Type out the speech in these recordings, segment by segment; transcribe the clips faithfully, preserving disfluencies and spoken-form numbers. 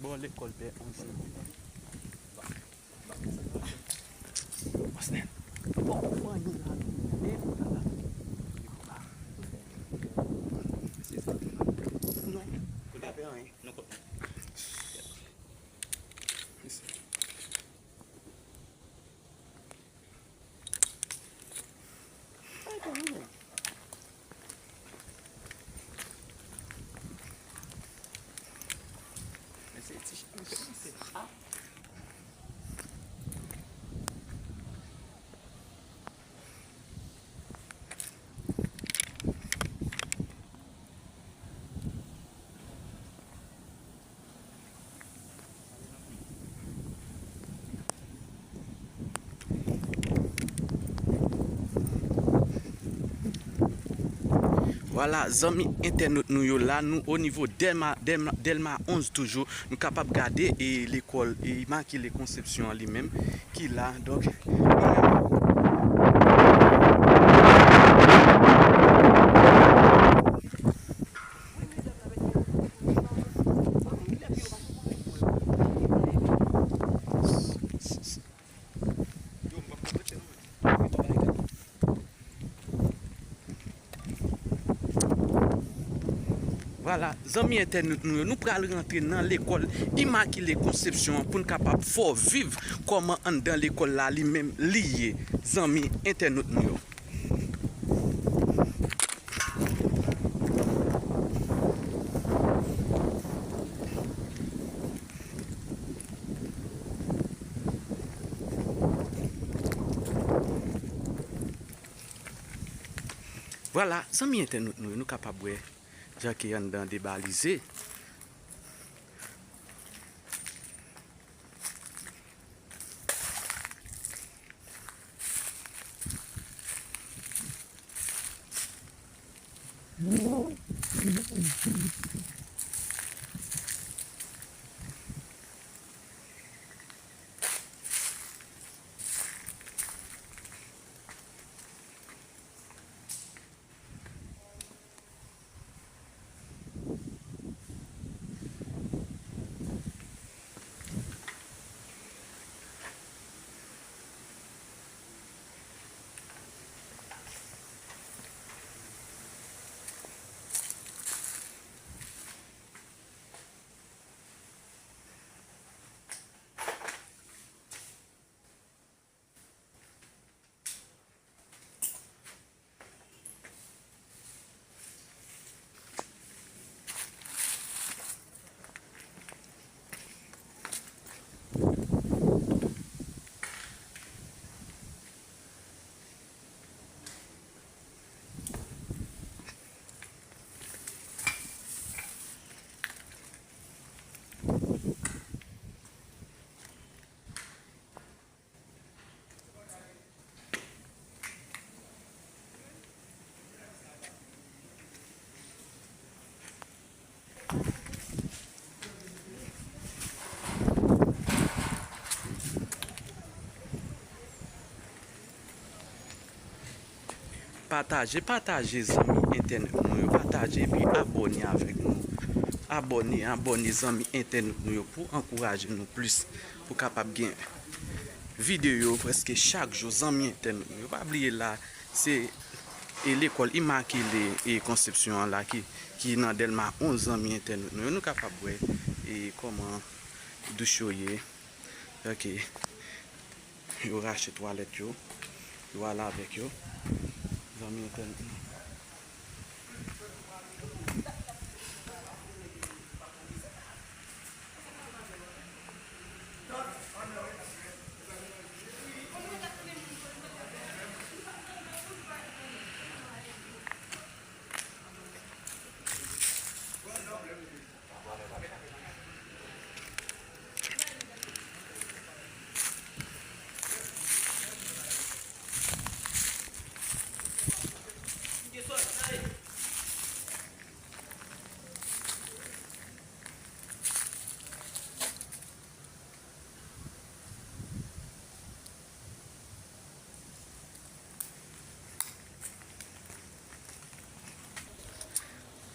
Bon, lekòl pè onz. Osnel. Bon, mwen yon la. Non. Kote apè anyen? Non, kote. Vwala, zanmi entènot nou yo, la nou o nivo Dèlma, Dèlma, Dèlma onz toujou. Nou kapab gade e lekòl e Imakile Konsepsyon an li menm ki la. Donk, nou menm. Vwala, zanmi entènot nou yo, nou pral rantre nan lekòl Imakile Konsepsyon an pou n kapab fè w viv kòman anndan lekòl la li menm li ye, zanmi entènot nou yo. Vwala, zanmi entènot nou yo, nou kapab wè jan ke anndan debalize. Pataje, pataje, zanmi entènot nou yo, pataje epi abòne avèk nou. Abòne, abòne, zanmi entènot nou yo, pou ankouraje nou plis, pou kapab gen videyo prèske chak jou, zanmi entènot nou yo. Pa bliye la, se, e, lekòl Imakile e Konsepsyon an la ki, ki nan Dèlma onz, zanmi entènot nou yo. Nou kapab wè, e, kòman douch yo ye. Ok. Yo rache twalèt yo. Yo ale avèk yo. Zanmi entènot nou.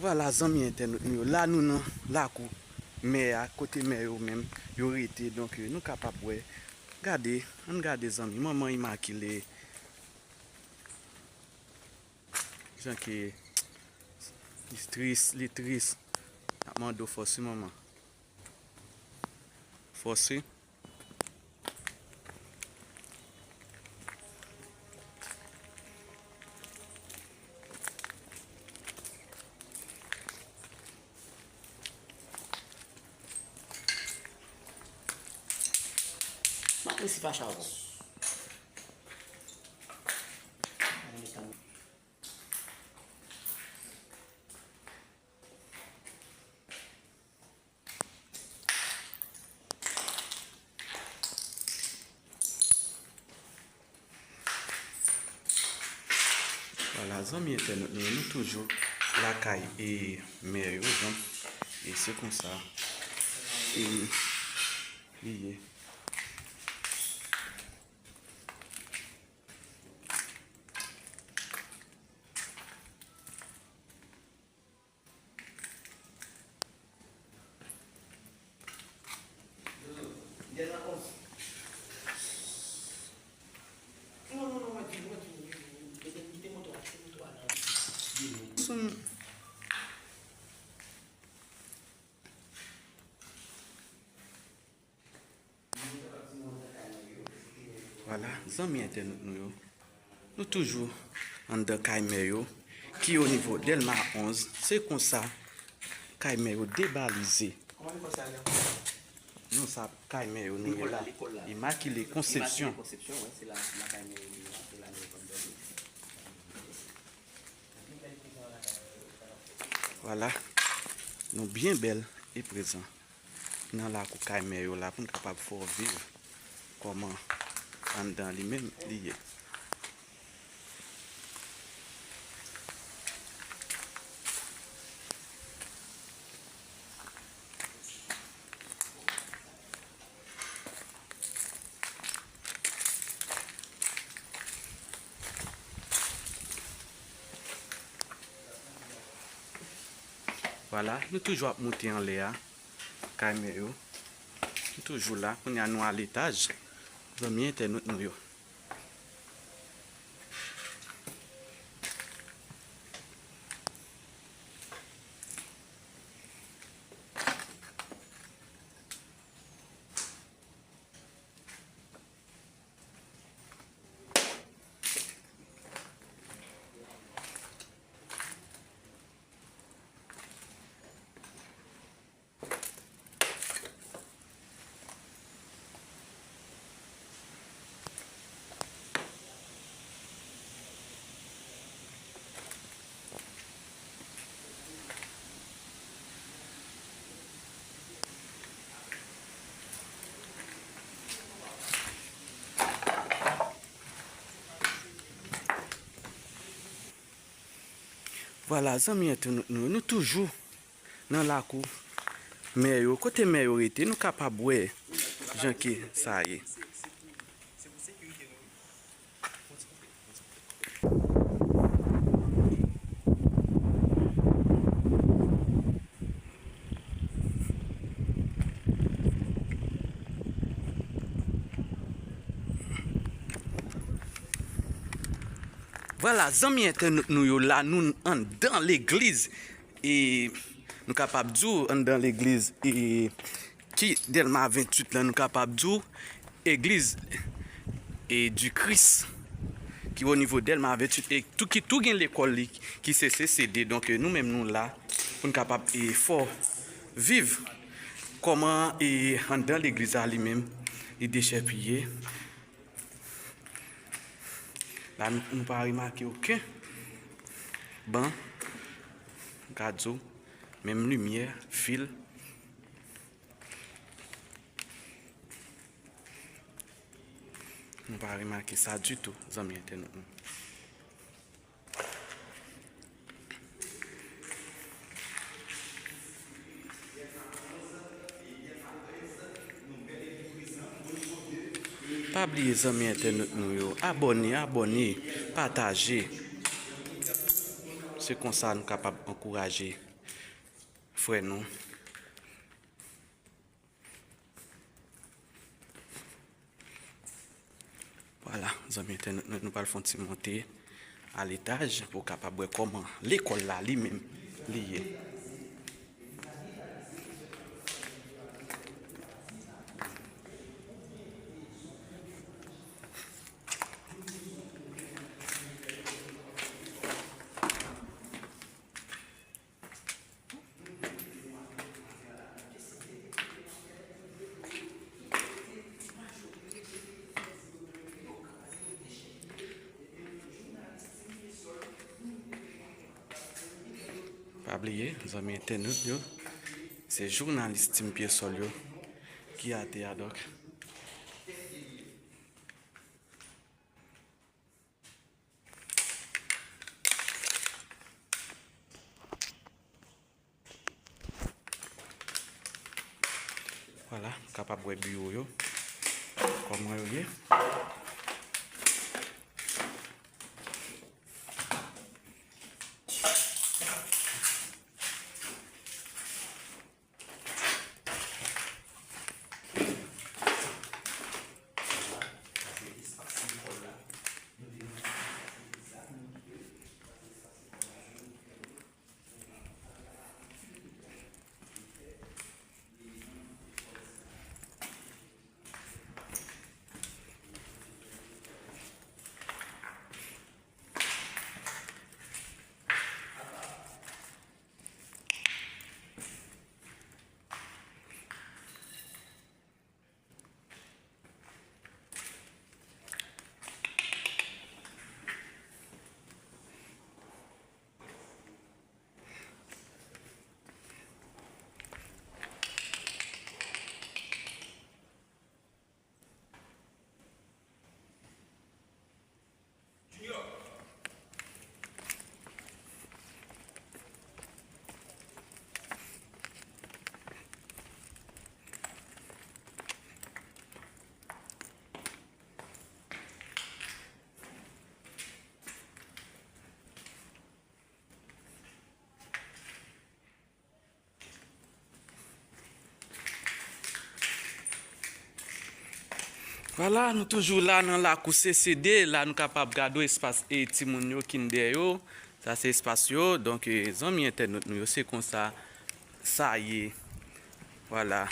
Vwala, zanmi entènot nou yo, la nou nan lakou mè a, kote mè yo menm yo rete. Donk, eh, nou kapab wè. Gade, ann gade, zanmi, manman imakile. Jan ke li tris, li tris. N ap mande w fòs wi, manman. Fòs wi. M ap resi fache avè w. Vwala, zanmi entènot nou yo, nou toujou lakay e mè yo, donk, e se konsa e li ye. Vwala, zanmi entènot nou yo, nou toujou anndan kay mè yo, ki o nivo Dèlma onz. Se konsa kay mè yo debalize. Non, sa kay mè yo nou ye la. Imakile Konsepsyon. Vwala, nou byen bèl e prezan nan lakou kay mè yo la pou n kapab fè w viv kòman anndan li menm li ye. Vwala, nou toujou ap moute anlè a, kay mè yo. Nou toujou la, kounye a nou a letaj, zanmi entènot nou yo. Vwala, zanmi entènot nou yo, nou toujou nan lakou mè yo. Kote mè yo rete, nou kapab wè jan ke sa ye. Vwala, zanmi entènot nou yo, la nou anndan legliz. E nou kapab di w anndan legliz, e ki Dèlma venntuit la, nou kapab di w egliz e di Kris ki o nivo Dèlma venntuit, e tou, ki tou gen lekòl li ki se C C D. Donk, e nou menm nou la pou n kapab e fè w viv kòman e anndan legliz la li menm li dechèpiye. La nou, nou pa remake okenn ban, gad zo, menm limyè, fil. Nou pa remake sa ditou, zanmi entènot nou. Pa bliye, zanmi entènot nou yo, abòne, abòne, pataje. Se konsa nou kapab ankouraje frè nou. Vwala, zanmi entènot nou, nou pral fè yon ti monte a letaj pou w kapab wè kòman lekòl la li menm li ye. Pa bliye, zanmi entènot yo, se jounalis Team Pyesòl yo ki atè a, donk. Vwala, nou kapab wè biwo yo, kòman yo ye. Vwala, nou toujou la nan lakou C C D, la nou kapab gade espas e timoun yo, Kinder yo. Sa se espas yo. Donk, e, zanmi entènot nou yo, se konsa sa ye. Vwala.